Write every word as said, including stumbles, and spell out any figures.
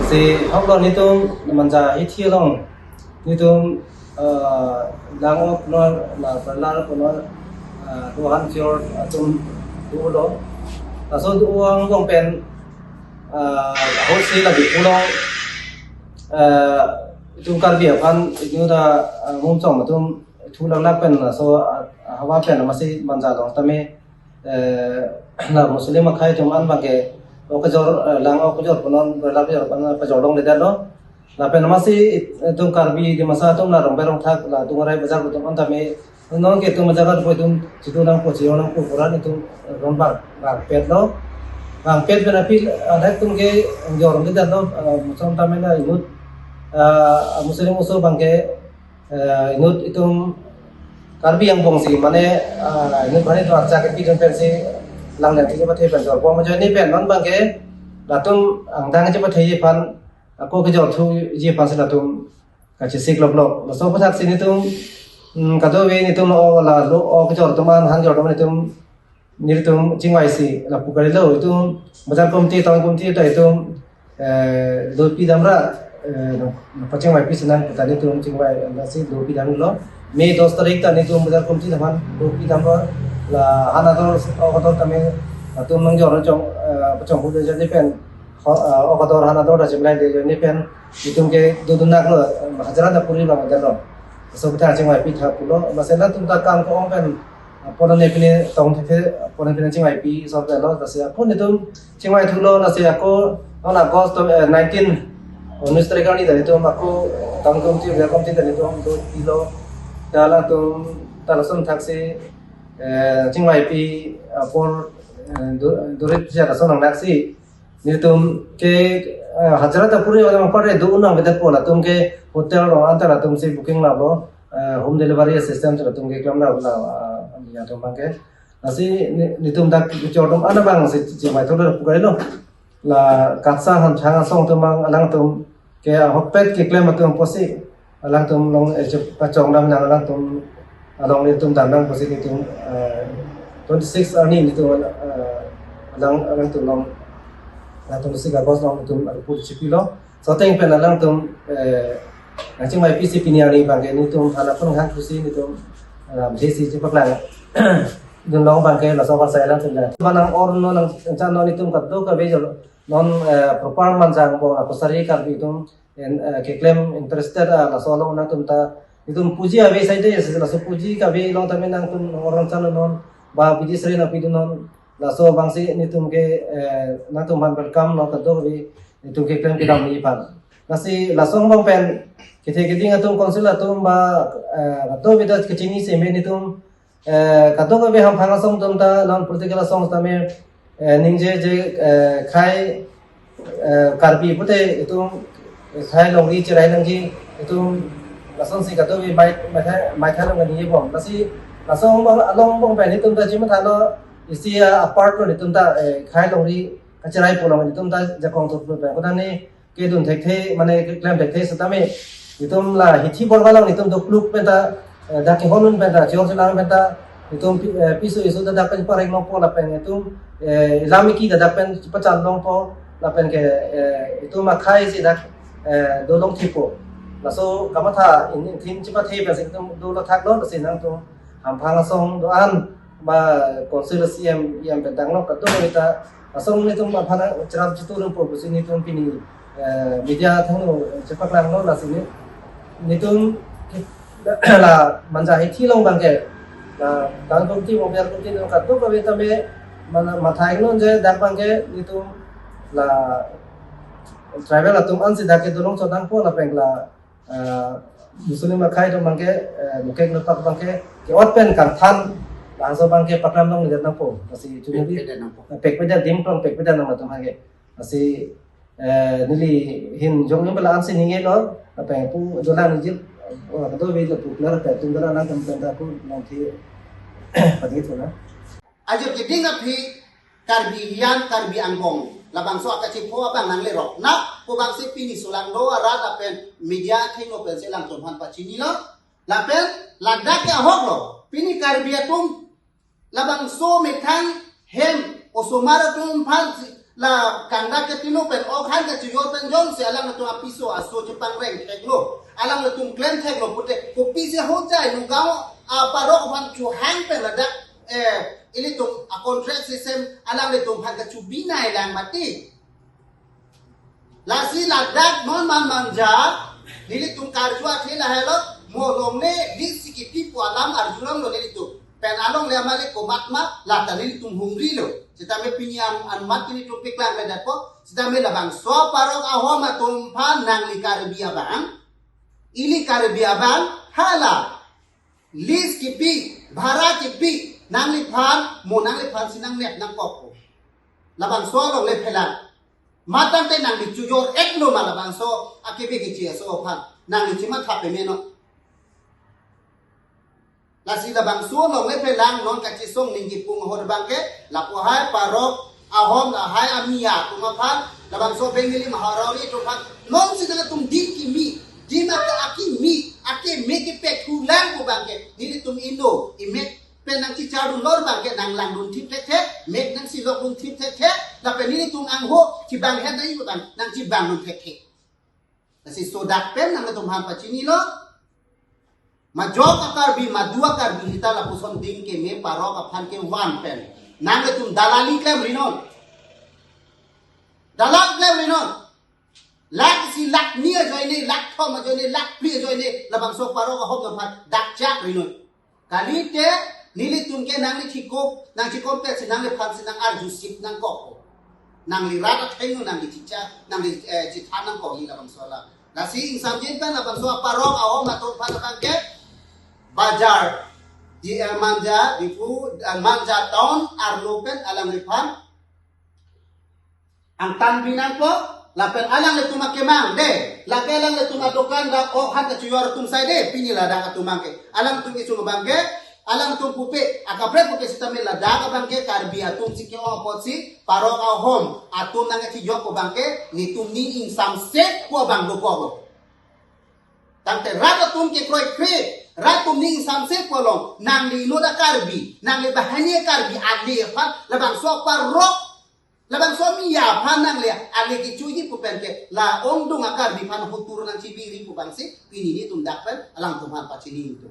Si hoklo, netum Manja hithi along netum, ah, lang-ok non, la parlar kono, ah, dohan chor atum dolo. Laso do-an angbong pen, ah, ahut si lagi pulo, ah, itum Karbi aphan inut ta, ah, Mumchong atum thu laklak pen laso, ah, havar pen amatsi Manja along tame, eh, la Muslim akhei atum an abangke ok kejor, eh, lang-ok kejor pu non, parlar kejor pu non pajor longledetlo. Lapen amatsi itum Karbi Dimasa atum la Rongber Rongthak, la Dungarai Bazar atum an tame, non ke itum Bazar pu itum chitu nangpo, chiro nangpo pu ra itum, eh, ron bang, bangpetlo. Bangpet pen aphi, ah, dak atum ke jorledetlo, eh, Muslim tame la inut, ah, Muslim oso abangke, eh, inut itum Karbi angbong si, mane, ah, inut bhari do archak kepidun pensi lang nang tiji pathe pen jor bom ajoine pen non abangke latum angdeng tiji patheji aphan, ako kejor thuji aphansi latum kachesik loklok. Laso aphuthak si netum, mm, kadokave netum o la lo ok kejor atum an, han kejor atum an netum nelitum chingvai si lapu kalilo, itum Bazar Committee, Town Committee ta itum, eh, lo pidam ra, eh, pachingvai pi sinang pu ta netum chingvai, lasi lo pidamlo. May dos tarik ta netum Bazar Committee ta aphan lo pidamlo. La han ador, ok ador tame atum nangjor chong, eh, pachong hu ajoine pen, ho-, eh, ok ador han ador ta chimlai ajoine pen itum ke dodun naklo, eh, hajira ta puri bang adarlo. Laso aphuthak chingvai pitha pulo, amatsi latum ta kam ko-ong pen, ah, pon-an pine tong thekhe, pon-an pine chingvai pi sor lo, lasi ako netum chingvai thulo, lasi ako non August, eh, nineteen, unis tarik arni ta netum ako Town Committee, Bazar Committee ta netum do pilo. Ta latum ta lason thaksi, eh, chingvai pi apor, eh, do, dorit ja lason nangnaksi netum ke, eh, hajira ta puri orang pare do unang beda po, latum ke hotel rong anta latum si booking lalo, eh, home delivery system latum ke klam la la, ah, ya atum abangke. Lasi ne-, netum dak kejor atum an abang si chingvai thulo pu kalilo. La Katsang Hamthang asong atum abang alangtum ke ahokpet keklem atum apotsi alangtum along, eh, chepachong dam nang, alangtum along netum dam nang apotsi netum, eh, twenty six arni netum, eh, alang, alangtum along, eh, twenty six August along netum arpu chipilo. Laso ateng pen alangtum, eh, nangchingvai pisi pini arni abangke netum hala pun hang kusi netum, eh, besi chepaklang dun long abangke laso aphan sai alangtum. Manang or non nang chan non netum kadokave jor non, eh, proper Manja angbong ako sari Karbi atum en, eh, keklem interested, ah, laso along nangtum ta netum puji ave saide, laso puji kave along tame nangtum orang chan non ba bidi sere nangpidun non, laso abangsi netum ke, eh, nangtum aphan welcome lo, kadokave netum keklem kedam ni aphan. Lasi laso angbong pen kethe keding atum council atum ba, eh, kadokave ta kachini seme netum, eh, kadokave Hamphang asong atum ta non political asong tame, eh, ningje je, eh, khei, eh, Karbi pute itum, eh, khei longri cherai nangji itum lasonsi kadokave mai, mai khei, mai khei long nangji bom. Lasi laso angbong, along angbong pen itum ta chimathalo, isi, ah, apart lo itum ta, eh, khei longri kacherai pu along itum ta jakong thot pen. Kodang ni kedun thekthe, mane keklem thekthe setame itum la hithi borba along itum dokluk pen ta, eh, dak kehon un pen ta, chor chelang pen ta, itum pi-, eh, piso iso ta dak pen pareng longpo lapen itum, eh, lam iki ta dak pen pachan longpo lapen ke, eh, itum akhei si dak, eh, dolong thipo. Laso kamatha in, in thin chipathe pensi itum dolo thaklo, lasi nangtum Hamphang asong do-an ba council C M, E M pen tanglo kadokave ta asong netum aphan cherap chitu rumpo pusi netum pini, eh, media athengno chepaklanglo, lasi ne-, netum la Manja hithi along abangke la Town Committee, Bazar Committee netum kadokave tame mana mathai non je dak abangke netum la tribal atum ansi dak ke dolong chodangpo lapen la, eh, Muslim akhei atum abangke, eh, mukek nopak abangke ke-ot pen kangthan, laso abangke paklam longledet nangpo. Lasi chunili pekpedet nangpo. Pekpedet, dim plong pekpedet nang latum abangke. Lasi, eh, neli ahin jong neli la ansi ningje lo, lapen pu dolang nijil, oh, kadokave lapu klar pe tum dolang nang tem tem ta pu nangthi pagi thuna. Ajir keding aphi Karbi hiyan, Karbi angbong labangso akachipho abang nanglerok nap pu abangsi pini solangdo arat lapen media athengno pensi alangtum aphan pachinilo. Lapen ladak ke ahoklo, pini Karbi atum labangso methang hem osomar atum aphansi La kangdak ketilo pen, ok han kachijor pen jongsi alanglitum apiso aso chepangreng theklo, alanglitum klem theklo pute, kopisi hojai Nagaon aparok aphan chuhang pen ladak, eh, ilitum a contract system alanglitum aphan kachubinai lang mati. Lasi ladak non man manja, nelitum karju athe lahelo, mo longle, lease si kipi pu alam arjulonglo nelitum. Pen alongle amale komat ma, lata nelitum hungrilo. Sitame pini an, anmat nelitum peklangkledet po, sitame labangso aparok ahom atum aphan nangli Karbi abang, ili Karbi abang, hala lease kipi, bhara kipi, nangliphan, mo nangliphan si nangnep nangkok po. Labangso alongle phelang. Matang te nangli chujor-etlo ma labangso akebe kechi aso aphan, nangli chematha peme non. Lasi labangso alongle phelang non kachisong ningje pung ahut abangke, lapu hai parok ahom lahai amia atum aphan, labangso Bengali Maharani atum aphan, non si nangtum dim kimi, dim ake akimi, akeme kepekhulang pu abangke, nelitum inut, imek pen nangchichardun lor abangke nanglangdun thip thekthe, mek nangsilokdun thip thekthe, lapen nelitum angho chibang het nai pu abang nangchibangdun thekthe. Lasi sodak pen nangtum aphan pachinilo. Majok a-Karbi, madu a-Karbi sita lapuson dim keme parok aphan kevan pen nangtum dalali klemri non. Dalal klemri non. Lakh isi, lakh ni ajoine, lakh thom ajoine, lakh phli ajoine, labangso parok ahom atum aphan dakchakri non. Kalite nelitum ke nangli chikop, nangchikom pet si nangliphan si nang arju sip nangkok. Nangli rat athengno nangli chicha, nangli, eh, chithan nangkok, ili labangso alam. Lasi ingsamjin pen labangso aparok ahom atum aphan abangke bajar, di, eh, Manja, Diphu, eh, Manja town arlo pen alangliphan angtan binangpo, lapen alanglitum akemang de, lake alanglitum adokan dak ok han kachijor atum sai de, pini ladak atum abangke. Alangtum isung abangke, alangtum pupe, akaprek pupe sitame ladak abangke Karbi atum si ke-ong apotsi, parok ahom atum nangkachijok pu abangke, netum ning ingsamse pu abang dokoklo. Tangte rat atum kekroikre, rat atum ning ingsamse pu along, nangli inut a-Karbi, nangli banghini a-Karbi, ale aphan, labangso parok, labangso amia aphan nangli ale kechoji pu pen ke, la ongdung a-Karbi aphan hotur nangchibiri pu abangsi, pini netum dak pen alangtum aphan pachini tum.